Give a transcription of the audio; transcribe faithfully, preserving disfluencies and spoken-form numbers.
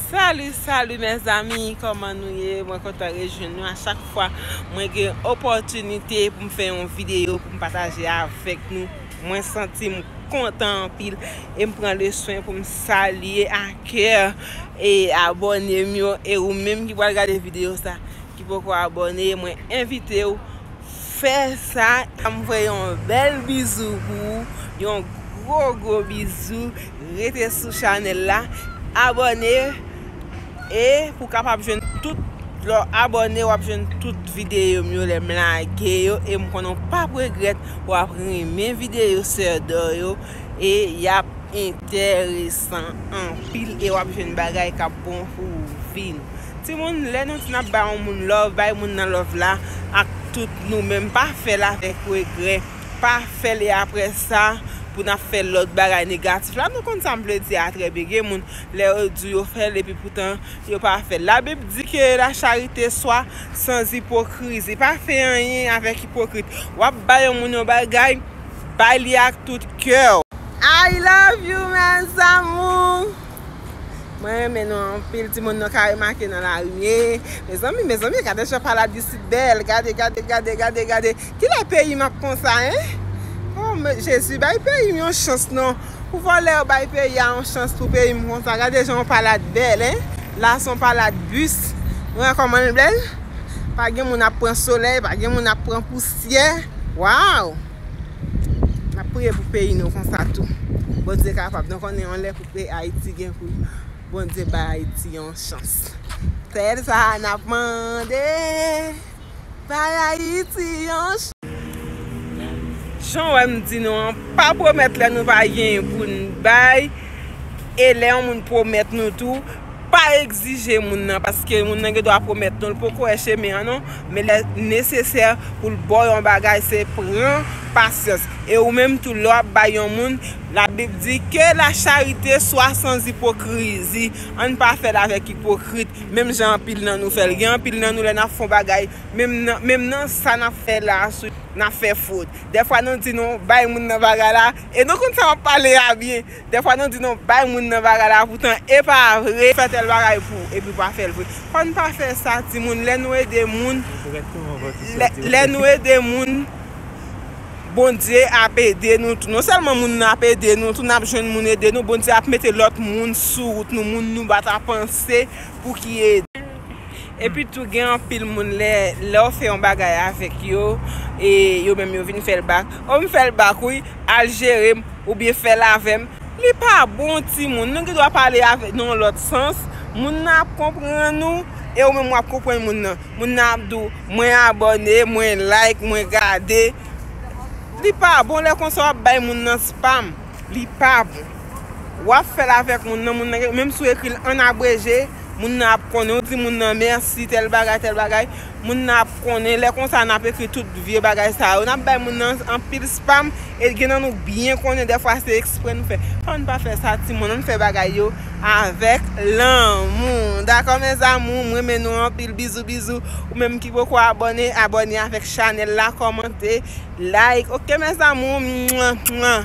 Salut, salut mes amis, kòman nou ye? Mwen kontan rejwenn nou. A chak fwa mwen gen opòtinite pou m fè yon videyo pou m pataje avèk nou, mwen santi m kontan anpil e m pran le swen pou m salye a kè e abòne m yo, e ou menm ki pral gade videyo sa ki poko abòne, mwen envite w fè sa. M voye yon bèl bizou pou ou, yon gwo gwo bizou. Rete sou chanèl la, abòne, e pou w kapab jwenn tout, lè w abòne, w ap jwenn tout videyo m yo lè m lage yo, e m konnen w p ap regrèt, w ap renmen videyo Sè Dò yo, e y ap enteresan anpil, e w ap jwenn bagay k ap bon pou ou vin. Timoun, lè nou di n ap bay yon moun love, bay moun nan love la ak tout nou menm. Pa fè l avèk regrè. Pa fè l e apre sa pou n ap fè lòt bagay negatif la. Nou konn sa m vle di a trè byen. Gen moun, lè yo di w yo fè l epi poutan yo pa fè l. Labib di que la charité soit sans hypocrisie. Pa fè anyen avèk ipokrit. W ap bay yon moun yon bagay, bay li ak tout kè w. I love you, mes amours. Mwen renmen nou anpil, timoun, nou ka remake nan lari m ye. Mezanmi, mezanmi, gade jan palad isit bèl. Gade, gade, gade, gade, gade. Kilè peyi m ap konsa, en? Oh, men Jezi, bay peyi m yon chans, non. Pou vòlè yo bay peyi a yon chans pou peyi m konsa. Gade jan yon palad bèl, en? La se yon palad bis. Ou wè kòman l bèl? Pa gen moun ap pran solèy, pa gen moun ap pran pousyè. Waw! N ap priye pou peyi nou konsa tou. Bondye kapab. Nou konnen yon lè pou peyi Ayiti gen pou Bondye bay Ayiti yon chans. Se sa n ap mande. Bay Ayiti yon ch-, jan w wè m di nou an, pa pwomèt lè nou pa genyen pou n bay. E lè yon moun pwomèt nou tou, pa egzije moun nan, paske moun nan gen dwa pwomèt nou, l poko wè chemen an non, men lè nesesè pou l ba w yon bagay, se pran pasyans. E ou menm tou, lè w ap bay yon moun, Labib di, que la charité soit sans hypocrisie. Ann pa fè l avèk ipokrit, menm jan anpil nan nou fè l. Gen anpil nan nou, lè n ap fè yon bagay, menm nan, menm nan sa n ap fè la, sou, n ap fè fot. Dèfwa nou di nou bay moun nan bagay la, e nou konn sa m ap pale a byen. Dèfwa nou di nou bay moun nan bagay la, poutan e pa vre, fè tèl bagay pou ou, epi pa fè l vre. Fò n pa fè sa, timoun. Lè nou ede moun, lè, lè nou ede moun, Bondye ap ede nou tou. Non sèlman moun nan ap ede nou tou, n ap jwenn moun ede nou, Bondye ap mete lòt moun sou wout nou, moun nou pa ta panse pou ki ede. Epi tou, gen anpil moun, lè, lè w fè yon bagay avèk yo, e yo menm yo vin fè l bak. O, m fè l bak, wi, al jere m, oubyen fè l avè m. Li pa bon, timoun. Nou gen dwa pale avèk nan yon lòt sans. Moun nan ap konprann ou, e ou menm w ap konprann moun nan. Moun nan ap di w, mwen abòne, mwen like, mwen gade. Li pa bon lè konsa w ap bay moun nan spam. Li pa bon. W ap fè l avèk moun nan, moun nan, menm si w ekri l an abreje, moun nan ap konnen. Ou di moun nan mèsi, tèl bagay, tèl bagay. Moun nan ap konnen. Lè konsa, n ap ekri tout vye bagay sa yo. N ap bay moun nan anpil spam. E gen nan nou k byen konnen, dèfwa se eksprè nou fè. Fò n pa fè sa, timoun. Ann fè bagay yo avèk lanmou. Dakò, mes amours? M renmen nou anpil. Bizou, bizou. Ou menm ki poko abòne, abòne avèk chanèl la, kòmante, like. Oke, mes amours? Mwa, mwa.